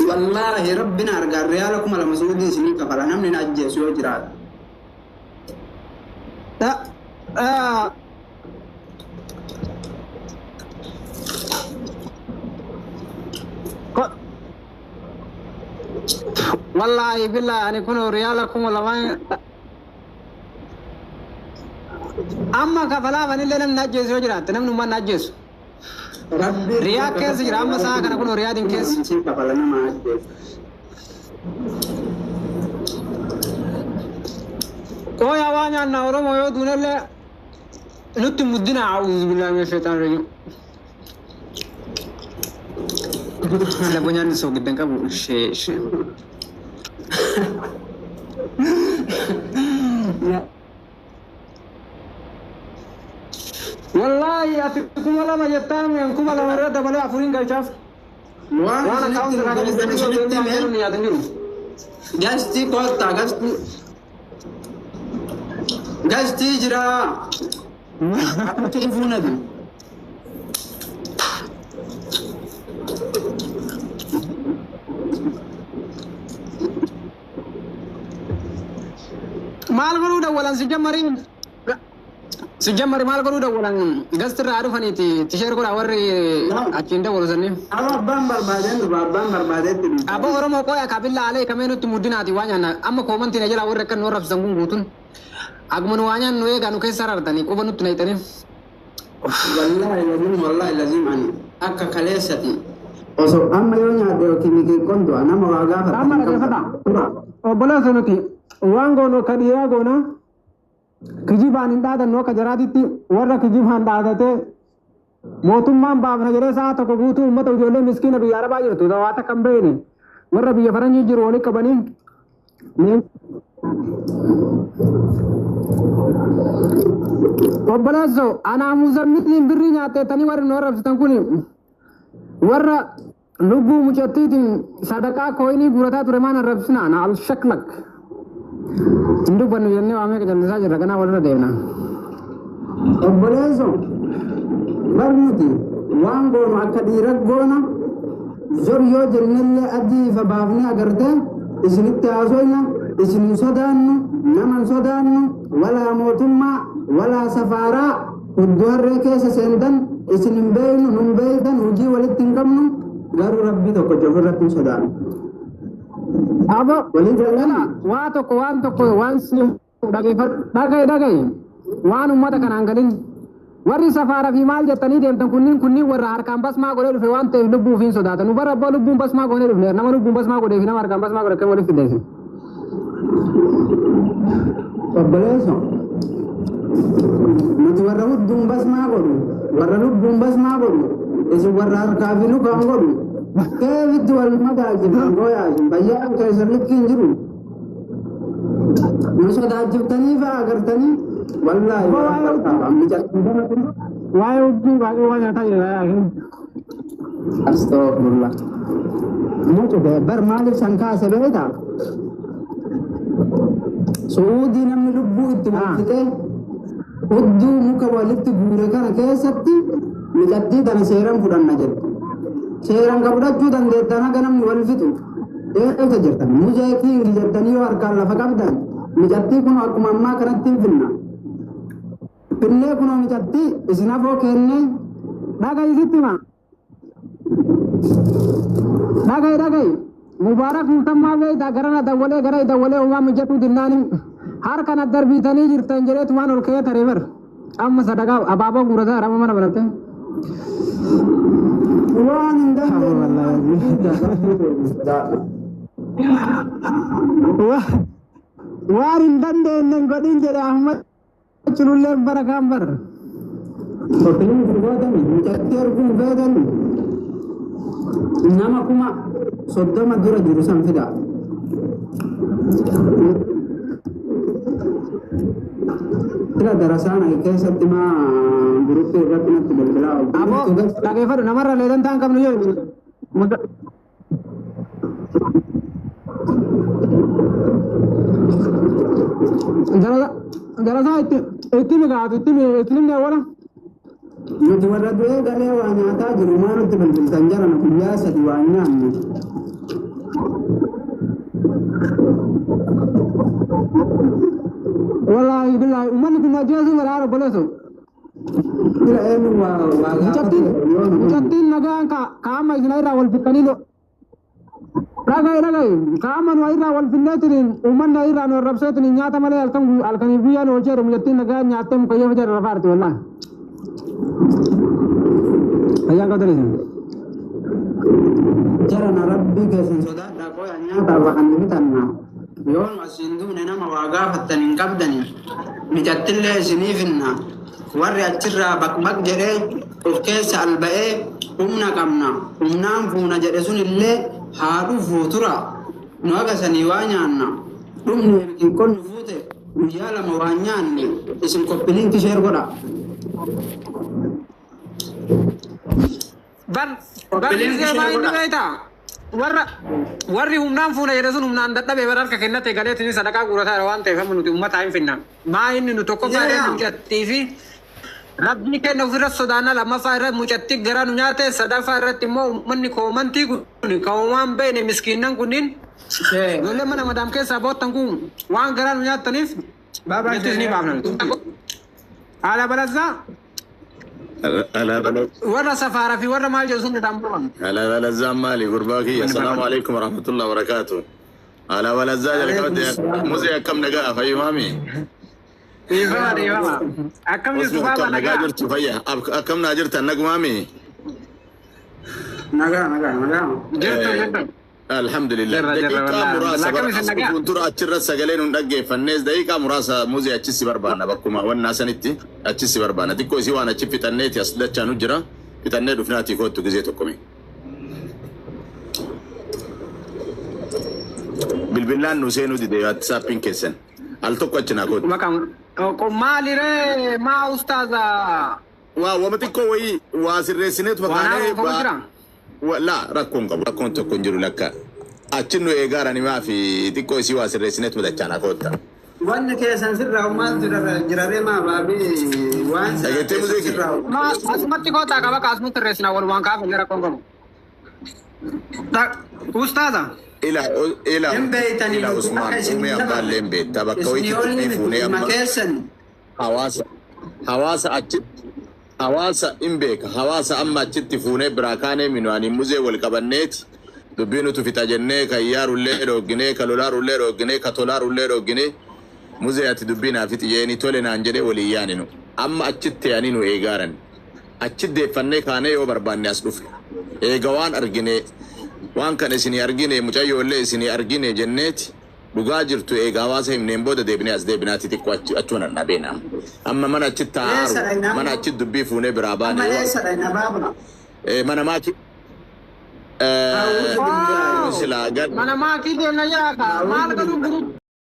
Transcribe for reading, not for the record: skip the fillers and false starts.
Wallaahi rabbina argaa riyaala 2000 Suudii isinii kafala namni na ajjeesu yoo jiraate. Wallaahi billaahi ani kun riyaala 2000 amma kafalaaf anillee namni na ajjeesu yoo jiraatte namni ummaan na ajjeesu. Rabbi Riyaa keessa jira amma sa'a kana kun riyaadiin keessa. Isinii kafala nama ajjeesu. Qooyaa waa nyaannaa Oromoo yoo duunellee nutti muddina a'uuzu billaahi mina shaytaan rajiim. Lafoo nyaanni soogiddan qabu ishee ishee. Wallaahi ati 2000 jettaa mi'an 2000 irra dabalee afuriin galchaaf. Waan Waan isinitti akkaawunti irraa qabu hin isinitti hime nyaatan jiru. Gastii koottaa gastii. Gastii jira. Akkatti dhufuu nabi. Maal godhuu dawwalan si jammariin? Si jammari maal godhuu dawwalan gastirraa dhufaniiti tisheer godhaa warri achiin dawwalu sanniin. Aba abbaan barbaadeen dhufa abbaan barbaadeetti dhufa. Abbo Oromoo qoya kabilla alee kamee nutti muddinaati waa nyaanna amma koomantiin na jalaa warri akka nu arrabsisan kun guutuun akkuma nu waa nyaannu eegaa nu keessa rartanii quba nutti naqxanii. Wallaahi lazim wallaahi lazim ani akka kaleessati. Osoo amma yoo nyaadde yookiin miqiiqqoon du'a nama waa gaafata. Amma dhaggeeffata. Obboleessa nuti waan goonu akka dhiiraa goona kijibaan hin dhaadannu akka jaraatitti warra kijibaan dhaadatee mootummaan baafna jedhee sa'a tokko guutuu uummata ijoollee miskiina biyya arabaa jirtu waa takka hin beekne warra biyya faranjii jiru walitti qabanii Obboleesso anaa muzammiliin birrii nyaatteettanii warri nu arrabsitan kun warra lubbuu mucattiitiin sadaqaa kooyinii guurataa ture maan arrabsina na al-shaklak hin dubbannu jennee waa meeqa jallisaa jirra ganaa walirra deemna. Obboleesso bar nuti waan goonu akka dhiira goona zor yoo jennellee adii ifa baafnee agartee isinitti haasoyna isin hin sodaannu nama hin sodaannu walaa mootummaa walaa safaaraa hudduu harree keessa seentan isin hin beeknu nun beektan hojii walitti hin qabnu garuu rabbii tokko ofirratti hin sodaannu. Abo Walii galana waa tokko waan tokko waan si dhageeffadhu dhagaye dhagaye waan uummata kanaan galin warri safaara fi maal jettanii deemtan kunniin kunniin warra harkaan basmaa godhee dhufe waan ta'eef lubbuu ofiin sodaatan nu bara abbaa lubbuun basmaa goonee dhufne nama lubbuun basmaa godhee fi nama harkaan basmaa godhe akkam walitti fiddeessin. Obboleesso nuti warra hudduun basmaa godhu warra lubbuun basmaa godhu isin warra harkaa fi lukaan godhu keefitti wal madaalchiftan gooyaa isin bayyaan keessa likki hin jiru. Nu sodaachiftanii fa'a agartanii wallaahi Waa'ee hudduu baay'ee waan nyaataa jira. Astaghfirullah. Mucu bar maaliif san kaase beektaa? Su'uudii namni lubbuu itti walfixee hudduu muka walitti guure kana keessatti micattii tana seeran fudhanna jedhu. Seeran ka fudhachuu dandeettan haga namni wal fixu. Eessa jirtan? Muzee kiingi jettanii yoo harkaan lafa qabdan micattii kun akkuma ammaa kanatti hin finna. Finnee kunoo micattii isin afoo kennee Dhagayi sitti hima. Dhagayi dhagayi. Mubaarak muutammaa beektaa gara na dawwalee gara dawwalee uumaa mijatuu dinnaani harka na darbiitanii jirtan jedheetu waan ol ka'ee taree bar. Amma sadaqaa abaaboo guurataa harama mana banatte. Waan hin dandeenye. Waan hin dandeenye godhin jedhe Ahmad cululleen bara kaan bar. Qophiin gootani mucattii arguun feetan nama 30,000 dura jiru san fida. Fila darasaan keessatti maa guruppii irratti natti bilbilaa Aboo dhageeffadhu namarra leedan ta'an qabnu jedhu. Darasaa itti itti migaatu itti itti nimne awwala. Nuti warra du'ee galee waa nyaataa jiru maa nutti bilbiltan jarana guyyaa sadi waa nyaannu. Billaahi uummanni kun ajjeesuu fedha obboleessu. Sila eenyu waa waa gaafate Mucattiin yoo nu dhumne. mucattiin nagaan ka amma isin irraa wal fixanii dhagaye dhagaye ka amma nu irraa wal finneetiin uummanni irraa nu arrabseetiin nyaata malee halkan halkanii guyyaa nu oolcheeru mucattiin nagaan nyaattee mukayyoo fedha irra faarti wallaahi. Ayyaan qabdan isin. Jarana rabbii keessan sodaadhaa qooya nyaataaf kan bitanna. Yoo nu asiin duune nama waa gaafattan hin qabdani. Micattillee isiniif hinna. Warri achirraa baqbaq jedhee of keessa alba'ee humna qabna. Humnaan fuuna jedhe sunillee haa dhufu tura. Nu haga sanii waa nyaanna. Dhumni xiqqoon nu fuute guyyaa lama waa nyaanne isin copy link share godha. Bar bar Copy link gisee share maa inni godha. beektaa? Warra warri humnaan fuuna jedhe sun humnaan dadhabee bara harka kennate galeetiin sadaqaa guurataa jira waan ta'eef amma nuti uummataa hin finna. Maa inni nu tokkoffaa irratti Yaa. mucattii fi rabbi kenna ofirra sodaannaa lammaffaa irratti mucattii garaa nu nyaate sadaffaa irratti immoo uummanni koomantii kun kan waan beekne miskiinnan kunniin ijoollee mana madaam keessaa boottan kun waan garaa nu nyaattaniif Baabaa nutis ni baafna nuti. Haala balazaa warra safaaraa fi warra maal jedhu sun irraan bu'an. Ala maali gurbaa kiyya. Assalaamu alaikum warahmatullahi wabarakatuh. Ala balazaa jalqabate muzee akkam nagaa fayyumaami. Dhiifama dhiifama. Akkam jirtu Osman baabaa akkam nagaa nagaa? jirtu fayya. Akkam naa jirtan nagumaami. Nagaa nagaa nagaa. Jirtu jirtu. Alhamdulillah. Jirra jirra Daqiiqaa wallaahi. muraasa Akkam bara isin as nagaa? dhufuun dura achirra sagalee nun dhaggeeffannees daqiiqaa muraasa muzee achi si barbaanna bakkuma wannaa sanitti achi si barbaanna. Xiqqoo isii waan achi fixanneeti as dachaanu jira. Fixannee dhufnaatii kootu gizee tokkomi. Bilbilaan nu seenuu dide WhatsAppiin keessan. Al tokko achi naa kootu. Maqaan maaliree maa ustaaza Waa wama xiqqoo wayii waa sirreessineetu waan fakkaanee haaromfamu jira? Laa rakkoon qabu rakkoon tokko hin jiru lakka. Achi nu eegaarani maa fi xiqqoo isii waa sirreessineetu dachaanaa kootta. Wanni keessan sirraa maaltu jiraree maa baabii waan Dhageettee keessan muziikii? sirraa. Maa asumatti kootaa qaba kaasumatti sirreessina walumaan kaafne rakkoon qabu. Ustaaza. Ila ila Hin beeytanii ila nuti Usmaan akka isin uumee abbaallee hin beekta bakka Isinii wayitti olii tuqnee miti fuunee dhimma amma keessan. hawaasa hawaasa achitti hawaasa hin beeka hawaasa amma achitti fuunee biraa kaanee minuwaanii muzee wal qabanneeti dubbii nutu fixa jennee kan yaarullee dhoogginee kan lolaarullee dhoogginee kan tolaarullee dhoogginee muzee ati dubbii naa fixi jeeni tole naan jedhee walii yaaninu amma achitti yaanii nu eegaaran achi deeffannee kaanee yoo barbaanne as dhufe eega waan argine waan kana isinii argine mucayyoollee isinii argine jenneeti dhugaa jirtu eega hawaasa himneen booda deebinee as deebinaati xiqqoo achi achuma nan dhabeena amma mana achi Eessa taa'aaru dhaqna? mana achi dubbii fuunee biraa baane Amma yoo eessa dhaqna baabula? Mana maaki A'uudhu billaahi. silaa gad Mana maakii deemna yaaka maal godhu